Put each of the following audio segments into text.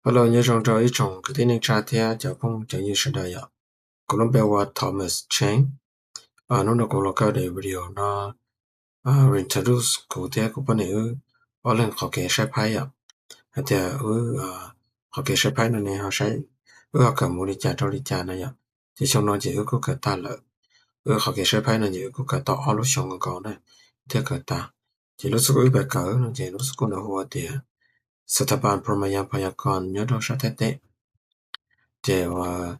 Hello, nyob zoo rau ib tsoom kwv tij neej tsa thiab cov phooj cov ywg sawv daws yom. Kuv lub npe hu ua Thomas Cheng. Hnub no kuv los kaw daim video no reintroduce kuv thiab kuv poj niam wb ob leeg qhov kev saib phaib yom. Hais tias wb qhov kev saib phaib no ne ho saib, wb ho kawm mus li cas rau li cas no yom. Ces xyoo no ces wb kuj kawm tag lawm. Wb qhov kev saib phaib no ces wb kuj kawm tau ob lub xyoo nkaus na thiaj kawm tag. Ces lub school wb pais kawm no ces lub school no hu ua tias Sathaban Promaya Payakon nyob rau sab Thaib teb. Ces uas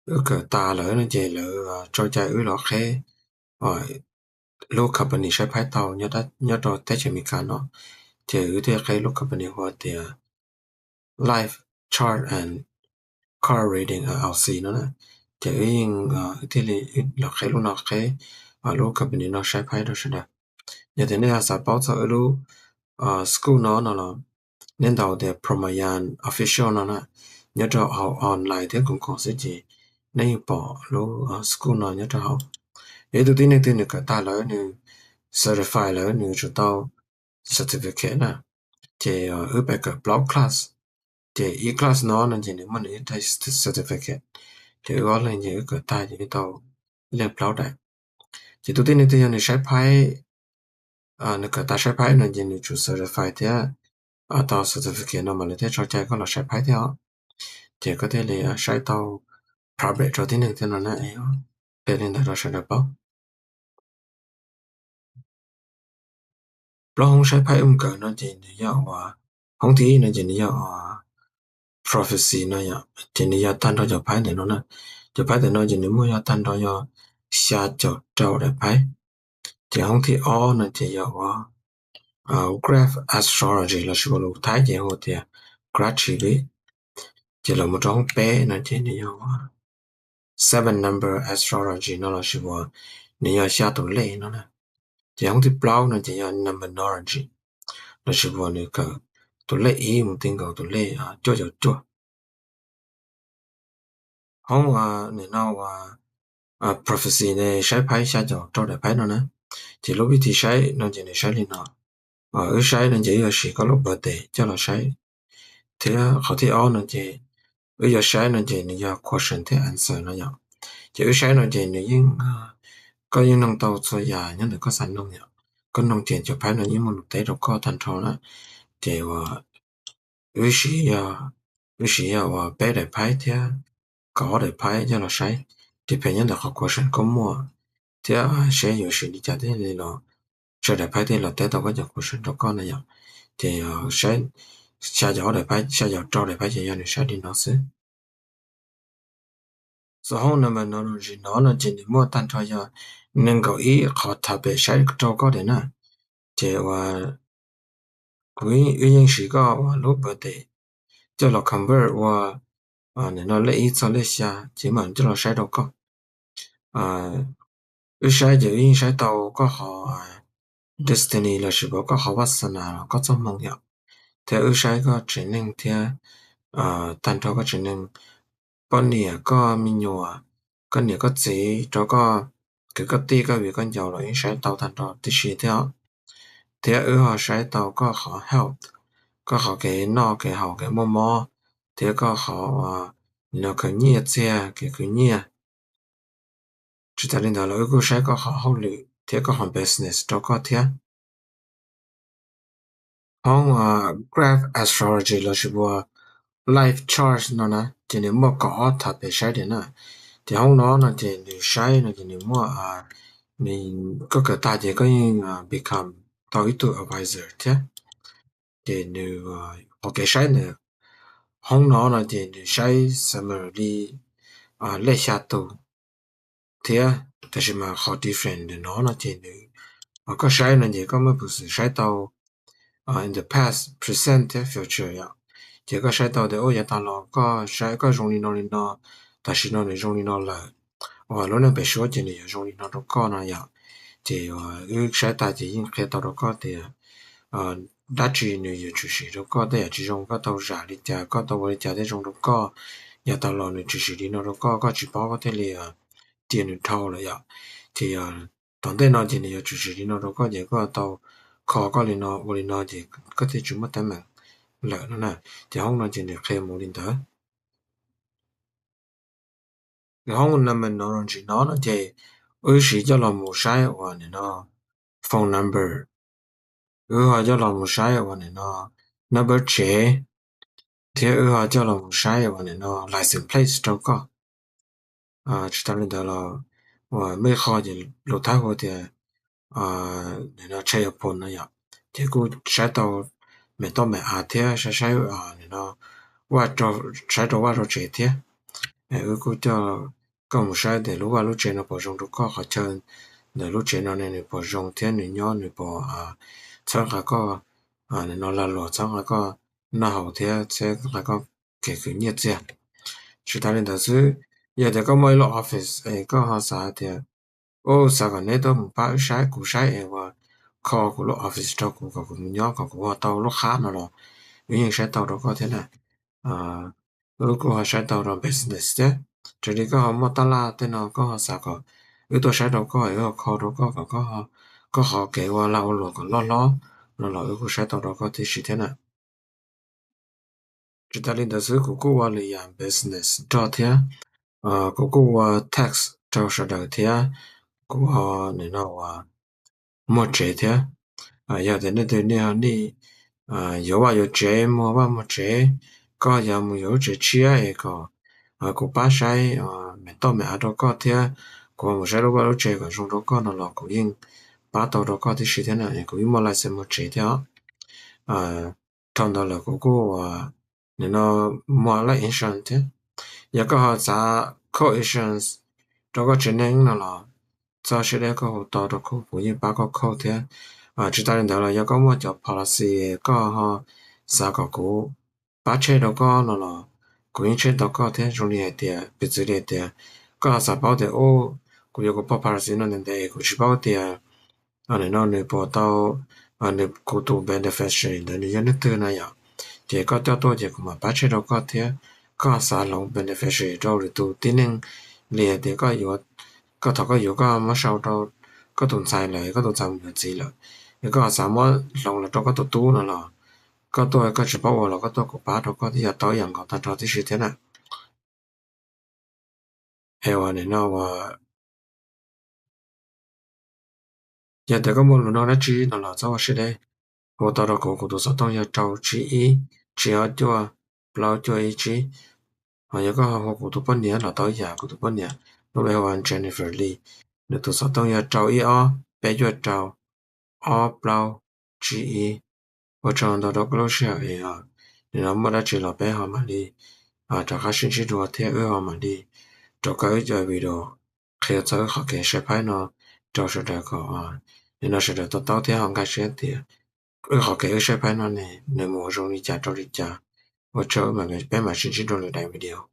wb kawm tas lawm no ces lawv tso cai wb los qheb lub company saib phaib tau nyob rau teb chaws Amelikas no. Ces wb thiaj qheb lub company hu ua tias Live Chart and Card Reading L L C no na. Ces wb yeej thiaj li los qheb lub no, qheb lub company no saib phaib rau sawv daws. Yog tias nej xav paub txog wb lub school no no los nej ntaus tias Promayan Official no na, nyob rau hauv online thiab Google xwb ces nej yeej pom lub school no nyob rau hauv. Yog ib tug tib neeg twg nws kawm tag lawm, nws certify lawm, nws yuav tsum tau certificate na. Ces wb pais kawm plaub class, ces ib class no no ces nws muaj nws ib daim certificate. Ces wb ob leeg ces wb kawm tag ces wb tau ib leeg plaub daim. Ces tus tib neeg twg yog nws saib phaib, nws kawm tag saib phaib no ces nws tsum certify thiab tau certificate no mas lawv thiaj tso cai koj los saib phaib thiab os. Ces koj thiaj li saib tau private rau tib neeg thiab no na. Qhia li ntawd rau sawv daws paub. Plaub hoob saib phaib wb mus kawm no ces nws yog uas, hoob thib ib no ces nws yog uas prophecy no yom, ces nws yog tag nrho cov phaib ntawm no na. Cov phaib ntawm no ces nws muaj yog tag nrho yog xya caum rau daim phaib. Ces hoob thib ob no ces yog uas graph astrology lossis ua lus Thaib ces hu tias กราฟชีวิต. Ces los mus rau hoob peb no ces nws yog uas seven number astrology no lossis uas nws yog xya tus lej no na. Ces hoob thib plaub no ces yog numerology lossis uas nws kawm tus lej ib mus ti nkaus tus lej cuaj caum cuaj. Hoob nim no uas prophecy ne saib phaib xya caum rau daim phaib no na. Ces lub vib thib saib no ces nws saib li no. Wb saib no ces wb yuav siv koj lub birthday coj los saib. Thiab qhov thib ob no ces wb yuav saib no ces nws yog question thiab answer no yom. Ces wb saib no ces nws yeej, koj yeej noog tau txhua yam nyob ntawm koj xav noog yom. Koj noog ces cov phaib no yeej muaj lus teb rau koj tag nrho na. Ces uas wb siv yog, wb siv yog uas peb daim phaib thiab kaum ob daim phaib coj los saib, depend nyob ntawm qhov question koj muaj thiab seb yuav siv li cas thiaj li los, tsawg daim phaib thiaj los teb tau koj cov question rau koj na yom. Ces saib xya caum ob daim phaib, xya caum rau daim phaib ces yog nws saib li no xwb. Xov hoob numerology no no ces nws muaj tag nrho yog nees nkaum ib qhov topic saib rau koj tiag na. Ces uas kuv, wb yeej siv koj uas lub birthday coj los convert ua nim no lej ib txog lej xya ces mam coj los saib rau koj. Wb saib ces wb yeej saib tau koj qhov destiny lossis uas koj qhov vaj xa nas los koj txoj hmoo yom. Thiab wb saib koj tsev neeg thiab tag nrho koj tsev neeg, poj niam koj me nyuam, koj niam koj txiv, rau koj kwv koj tij koj viv koj ncaus los yeej saib tau tag nrho tib si thiab. Thiab wb ho saib tau koj qhov health, koj qhov kev noj kev haus kev muaj mob, thiab koj qhov uas nim no khwv nyiaj txiag kev khwv nyiaj. Tsis tas li ntawd los wb kuj saib koj qhov hauj lwm thiab koj qhov business rau koj thiab. Hoob graph astrology lossis uas life chart no na ces nws muaj kaum ob topic saib tiag na. Ces hoob no no ces nws saib no ces nws muaj, koj kawm tag ces koj yeej become tau ib tug advisor thiab. Ces nws, qhov kev saib ntawm hoob no no ces nws saib summary li lej xya tus thiab. Tab sis mas qhov different ntawm no no ces nws, koj saib no ces koj muaj peev xwm saib tau in the past, present thiab future yom. Ces koj saib tau tias ua yav tag los koj saib koj zoo li no li no, tam sim no nws zoo li no lawm, uas lub neej pem suab ces nws yuav zoo li no rau koj no yom. Ces wb saib tag ces yeej qhia tau rau koj tias dab tsi nws yuav tshwm sim rau koj, tej yam tsis zoo koj tau zam li cas, koj tau ua li cas thiaj zoo rau koj. Yav tag los nws tshwm sim li no rau koj, koj tsis paub koj thiaj li cia nws dhau lawm yom. Ces tom ntej no ces nws yuav tshwm sim li no rau koj ces koj tau kho koj li no ua li no ces koj thiaj tsis muaj teeb meem. lawm no na. Ces hoob no ces nws qhia mus li ntawd. Hoob number no ntsis no no ces wb siv coj los mus saib uas nim no phone number, wb ho coj los mus saib uas nim no number tsev, thiab wb ho coj los mus saib uas nim no license plate rau koj. Tsis tas li ntawd los uas mej qho ces lus Thaib hu tias nim no check your phone no yom, ces kuj saib tau me toj me av thiab saib saib nim no saib rau vaj rau tsev thiab. Wb kuj coj koj mus saib tias lub vaj lub tsev no puas zoo rau koj, qhov chaw ntawm lub tsev no ne nws puas zoo thiab nws nyob nws puas txhawb nqa koj nim no lag luam, txhawb nqa koj noj haus thiab txhawb nqa koj kev khwv nyiaj txiag. Tsis tas li ntawd xwb, yog tias koj muaj ib lub office es koj ho xav tias, u, xav kom neb tuaj mus pab wb saib, kuv saib es ua kho kuv lub office rau kuv kom kuv mus nyob kom kuv ua tau lub qhab no los wb yeej saib tau rau koj thiab na. Wb kuj ho saib tau rau business thiab. Raws li koj ho muaj tab laj tej no koj ho xav kom wb tuaj saib rau koj, wb ho kho rau koj kom koj qhov kev ua lag ua luam kom loj hlob no los wb kuj saib tau rau koj tib si thiab na. Tsis tas li ntawd xwb, kuv kuj ua lwm yam business nrog thiab. Kuv kuj ua tax rau sawv daws thiab. Kuv ho nim no ua muag tsev thiab. Yog tias nej twg nej ho nij yuav vaj yuav tsev, muag vaj muag tsev, koj yog mus yuav lub tsev tshiab es kom kuv pab saib me toj me av rau koj thiab kuv mus saib lub vaj lub tsev kom zoo rau koj no los kuv yeej pab tau rau koj tib si thiab na, kuv yeej muaj license muag tsev thiab os. Dhau ntawd lawm kuv kuj ua nim no muag life insurance thiab. Yog koj ho xav khob insurance rau koj tsev neeg no los txhob siab deb, koj hu tau rau kuv, kuv yeej pab koj khob thiab. Tsis tas li ntawd los yog koj muaj cov policy koj ho xav kom kuv pab check rau koj no los kuv yeej check tau koj thiab. Zoo li hais tias piv txwv li hais tias koj ho xav paub tias, u, kuv yuav kuv policy no ntev ntev kuv tsis paub tias nim no nws puas tau, nws kuv tus beneficiary ntawd nws yog leej twg na yom, ces koj coj tuaj ces kuv mam pab check rau koj thiab. Koj xav hloov beneficiary rau lwm tus tib neeg li hais tias koj yuav, koj thaum koj yuav koj muab sau rau koj tus ntxhais lawm, koj tus ntxhais mus yuav txiv lawm, es koj xav muab hloov los rau koj tus tub no los koj tuaj koj tsis paub ua los koj tuaj kuv pab rau koj thiab, yog tau ib yam nkaus tag nrho tib si thiab na. Es uas nim no uas yog tias koj muaj lus nug dab tsi no los txhob ua siab deb, hu tau rau kuv, kuv tus xov tooj yog rau tsib ib tsib ob cuaj plaub cuaj ib tsib. Ho yog koj ho hu kuv tus poj niam los tau ib yam, kuv tus poj niam lub npe hu ua Jennifer Lee, nws tus xov tooj yog rau ib ob peb cuaj rau ob plaub tsib ib. Ua tsaug ntau rau koj lub sij hawm es nim no muaj dab tsi los peb ho mam li rov qab sib ntsib dua thiab wb ho mam li rov kawg wb cov video qhia txog wb qhov kev saib phaib no rau sawv daws kom nim no sawv daws to taub thiab ho nkag siab tias wb qhov kev wb saib phaib no ne nws mus ua zoo li cas rau li cas. Ua tsaug, peb mam sib ntsib dua lwm daim video.